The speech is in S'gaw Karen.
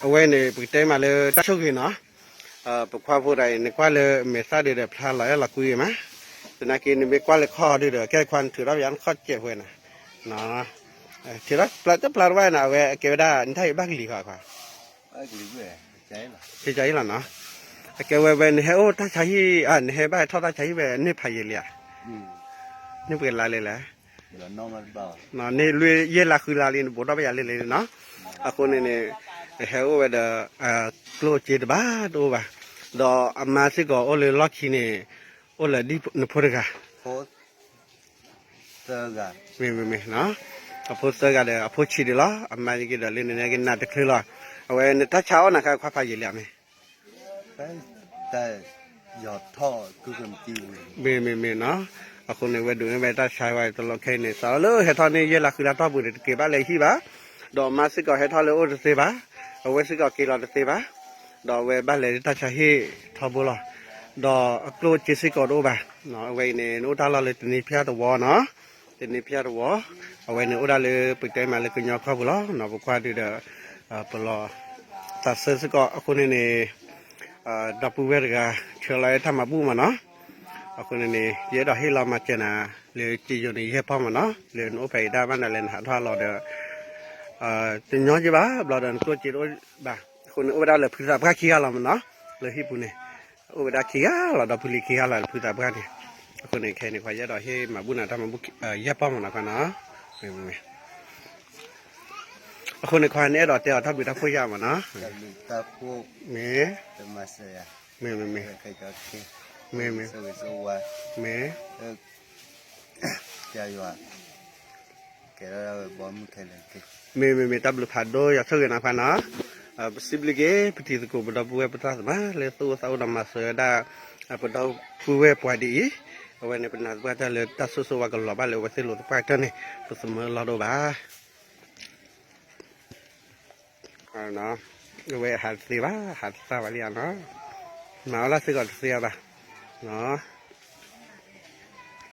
အဝဲန့ၣ် ပကတဲမးလၢတၢ်ဆိၣ်ဂ့ၤနီၤ, ပခွါဖိတဂၤအံၤ နကွၢ်လၢမဲာ်သၣ်ဒုးဒီး ဖျါလီၤအဲၣ်လီၤကွံမး, သနာ်က့နမ့ၢ်ကွၢ်လၢခီၣ်ဒုးဒီး ကဲတခွါနထုးထီၣ်ပယါနခီၣ်စဲးဝဲန့ၣ်, ထုးထီၣ်ပျၢ်တပျၢ်တဝဲန့ၣ် အဝဲအကဲဝဲဒၣ် နတၢ်အံၤဘၣ်ကလံၤဃီခွါ, ကလံၤလီၤနီၤ, အကဲဝဲဝဲ နဟဲအိၣ်တၢ်ဆါဟံၣ် နဟဲဘၣ်ဟဲထီၣ်တၢ်ဆါဟံၣ်ဝဲန့ၢ်ဖးယံာ်လံဧါ, န့ၢ်ပှဲၤလါလဲၣ်လဲၣ် န့ၢ်လွံၢ်ယဲၢ်လါဃုလါလံ နဘိးထီၣ်ပယါလဲၣ်လဲၣ်နီၤ, အဃိန့ၣ်န့ၣ် ဟဲအိၣ်ဝဲဒီး ကျိၣ်စ့တဘၣ်တအိၣ်ဘၣ်, ဒီးအမါစ့ၢ်ကီးအိၣ်လၢလီၢ်ခံန့ၣ် အိၣ်လၢဒ်နဖိတဂၤ မ့ၢ်မ့ၢ်မ့ၢ်, အဖိသၢဂၤဒီး အဖိဆံးဒံးလီၤ, အမါက့ဒီးလၢနန့ၣ်ကနၣ်တချုးလီၤ, အဝဲနတၢ်ဆါအိၣ်နၤခါခွါဖးယံာ်လံဧါမ့ၢ် မ့ၢ်မ့ၢ်မ့ၢ်နီၤ, အဃိန့ၣ် ဝဲဒိးန့ၢ်ဝဲတၢ်ဆါဝဲတလီၢ်ခဲအံၤန့ၣ် စးထီၣ်လၢဟဲထီၣ်န့ၢ်ယဲၢ်လါဃုလါတီၢ်ပူၤန့ၣ် တက့ၤဘၣ်လၢဟံၣ်ဘၣ်, ဒီးမါစ့ၢ်ကီးဟဲထီၣ်လၢအိၣ်တသ့ဘၣ်, အဝဲစ့ၢ်ကီးက့ၤလီၤတသ့ဘၣ်, ဒီးအဝဲဘၣ်လဲၤတၢ်ဆါဟံၣ်ထီဘိလီၤ, ဒီးအကျိၣ်စ့စ့ၢ်ကီးတအိၣ်ဘၣ်, အဝဲအံၤန့ၣ် နအိၣ်တၢ်လီၢ်လၢတနံၤဖၠၣ်တဝီနီၤ, တနံၤဖၠၣ်တဝီ, အဝဲန့ၣ်အိၣ်ဒၣ်လၢပကတဲမးလၢကညီကီၢ်ပူၤလီၤ, ပကွၢ်ဒုးဒီး ပလီၤသးစၢစ့ၢ်ကီး အဃိန့ၣ်န့ၣ် ဒီပုၢ်ဝဲၢ်တဂၤ ဆှၢလီၤဝဲတၢ်မၤဘူၣ်မးနီၤ, အဃိန့ၣ်န့ၣ် ယအဲၣ်ဒိးဟ့ၣ်လီၤမၤစၢၤနၤ လၢစ့ယိၤန့ၣ် ယဲၢ်ပီၢ်မးနီၤ, လၢနအိၣ်ဖဲအံၤဒၣ်မးနၤလၢနဟးထီၣ်လီၤဒီး တညီက့ဘၣ် ဘျီဒီးနကျိၣ်စ့တအိၣ်ဘၣ်, အဃိန့ၣ် အိၣ်ဝဲဒၣ်လၢဖုသးပှၢ်ခံဂၤလီၤမးနီၤ, လၢဟံၣ်ပူၤန့ၣ် အိၣ်ဝဲဒၣ်ခံဂၤလီၤ ဒီပုၢ်လံခံဂၤလီၤလၢဖုသးပှၢ်န့ၣ်, အဃိန့ၣ် ခဲအံၤန့ၣ် ပှၤယအဲၣ်ဒိးဟ့ၣ်မၤဘူၣ်နၤတၢ်မၤဘူၣ် ယဲၢ်ပီၢ်မးနီၤခွါနီၤ, အဃိန့ၣ်ခွါန့ၣ် အဲၣ်ဒိးတဲအီၤတၢ်ဘျုးတၢ်ဖှိၣ်ယါမးနီၤ, မ့ၢ်, မ့ၢ်မ့ၢ်မ့ၢ်, မ့ၢ်မ့ၢ်, မ့ၢ်, မ့ၢ်မ့ၢ်မ့ၢ်, တၢ်ဘျုးဖးဒိၣ် ယွၤဆိၣ်ဂ့ၤနၤခွါနီၤ, ပစံးဘျုးက့ၤ ပတံၤသကိး ပဒီပုၢ်ဝဲၢ်ပတၢ်သမါ လၢသူၣ်အိၣ်သးအိၣ်ဒီးမၤစၢၤဝဲဒၣ် ပဒီပုၢ်ဝဲၢ်ပှၤဒ်အံၤ, အဝဲန့ၣ် ပနာ်သပှၢ်တၢၢ်လၢတၢ်ဆိၣ်ဂ့ၤဆိၣ်ဝါကလီၤဘၣ်လၢ အဝဲသ့ၣ်လိာ်သပှၢ်ကတၢၢ်န့ၣ် ပသမၢလီၢ်ဒိၣ်ဘၣ် အဝဲဟးတသ့ဘၣ် ဟးတသ့ဘၣ်လံဧါနီၤ, မၤအီၣ်လၢ်စ့ၢ်ကီးတသ့အီၤဘၣ်, နီၤ